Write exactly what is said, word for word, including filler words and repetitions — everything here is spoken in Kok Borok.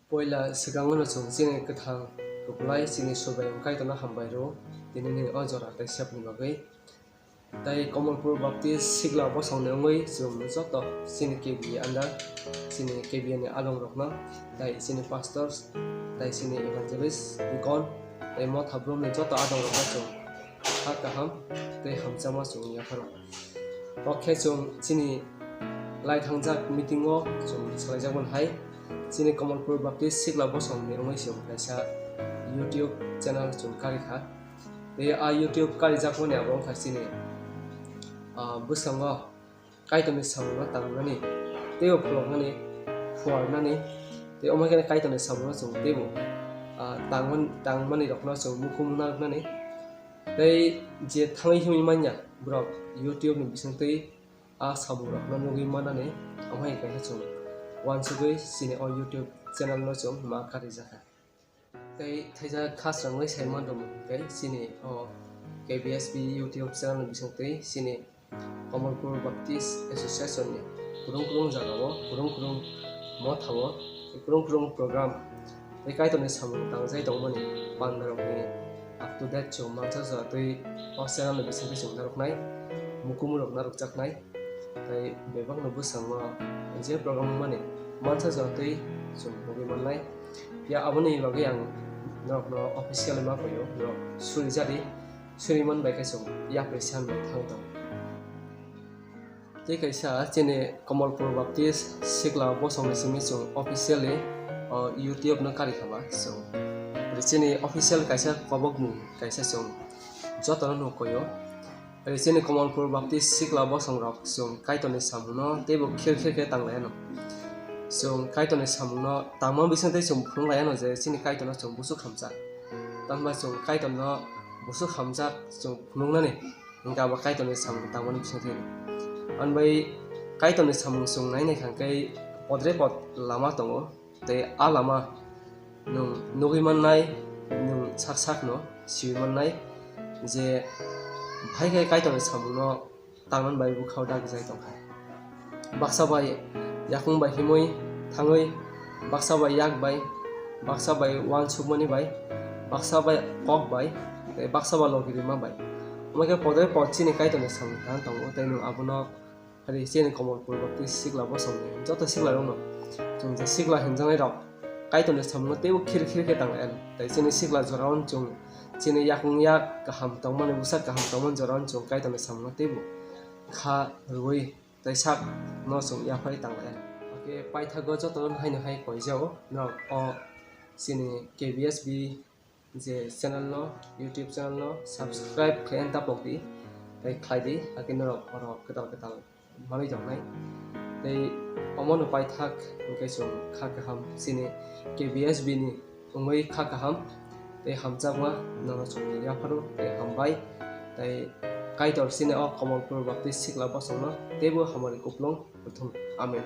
Poila swkangno chwng chini kwthang kupulai chini Subraiyung Kaitorno hambai rw, tinini o jora tei sepni bagwi. Tei Kamalpur Baptist Sikla bosongni wngwi chwng joto chini K B A under, chini K B A ni adongrokno, tei chini pastors, tei chini evangelist, deacon, tei motha brumni joto adongrokno chwng kha kaham tei hamjakma chwng yapharo. Tokhe chwng chini lai thangjak meeting o chwng salaijakmani hai, chini Kamalpur Baptist Sikla bosongni wngwi chwng kaisa YouTube channel chwng karikha. Tei a YouTube karijakmani abo wngkha chini, ah, bwskango Kaitorni samungno tangnani, teibo pholoknani, phuarnani, tei omo khe Kaitorni samungno chwng teibo, ah, tangman-, tangmani rokno chwng mukumu narwknani. Tei je thangwi himwi manya borok YouTube ni bisingtwi a samungrokno nugwi mannani, omo hai kaisa chwng uansugwi chini o YouTube channel no chwng ma karijakha. Tei thaisa khasrangwi sai mano tei chini o K B S B YouTube channel ni bisingtwi chini Kamalpur Baptist Association ni kwrwng kwrwng jagao, kwrwng kwrwng mothao, kwrwng kwrwng program tei Kaitorni samung tangjai tongmani pandarokni up to date chwng mansa jora twi o channel ni bisingtwi chwng narwknai, mukumurok narwkjaknai. Tei bebakno bwskango je program wngmani mansa jora twi chwng nugwi mannai. Phiya aboni bagwi ang norokno officially ma phaio, norok suri jadi, suri man bai khe chwng yapri san bai thang tong. Tei kaisa chini Kamalpur Baptist Sikla bosongni simi chwng officially o YouTube no kari khaba chwng. Chini official kaisa kobokmung kaisa chwng jotono nukoio. Tei chini Kamalpur Baptist Sikla bosongrok chwng Kaitorni samungno teibo khir khir khe tang lai anw. Chwng Kaitorni samungno tangma bising tei chwng phunuk lai anw je chini Kaitorno chwng busuk hamjak. Tamni bagwi chwng Kaitorno busuk hamjak chwng phunuknani hwnkhe abo Kaitorni samung tangmani bising twi. Ani bai Kaitorni samung chwng nai nai kha hwnkhe podre pod lama tongo. Tei a lama nwng nugwi mannai, nwng sak sakno siwi mannai je, bahai khe Kaitorni samungno tangmani bai bwkhao dagijak tongkha. Baksa bai yakung bai himwi thangwi, baksa bai yak bai, baksa bai uansukmani bai, baksa bai kok bai, tei baksa bai logi rima bai. Omo khe podre pod chini Kaitorni samung tang tongo, tei nwng abono Ari chini Kamalpur Baptist Sikla bosongni joto siklarokno chwng je sikla hinjaknairok Kaitorni samungno teibo khir khir khe tang lai anw. Tei chini sikla jorao chwng chini yakung yak kaham tongmani, bwsak kaham tongmani jorao chwng Kaitorni samungno teibo kha rwui tei sakno chwng yaphai tang lai anw. Hakhe paithago jotono haino hai koijao norok o chini K B S B je channel no, YouTube channel no subscribe khlai ta pokdi, tei khlai di, hakhe norok oro kwtal kwtal manwi tongnai. Tei omono paithak hwnkhe chwng kha kaham chini K B S B ni wngwi kha kaham tei hamjakma nono chwngni yapharo tei hambai tei Kaitor chini o Kamalpur Baptist Sikla bosongno teibo hamari kuplung kuthum. Amen.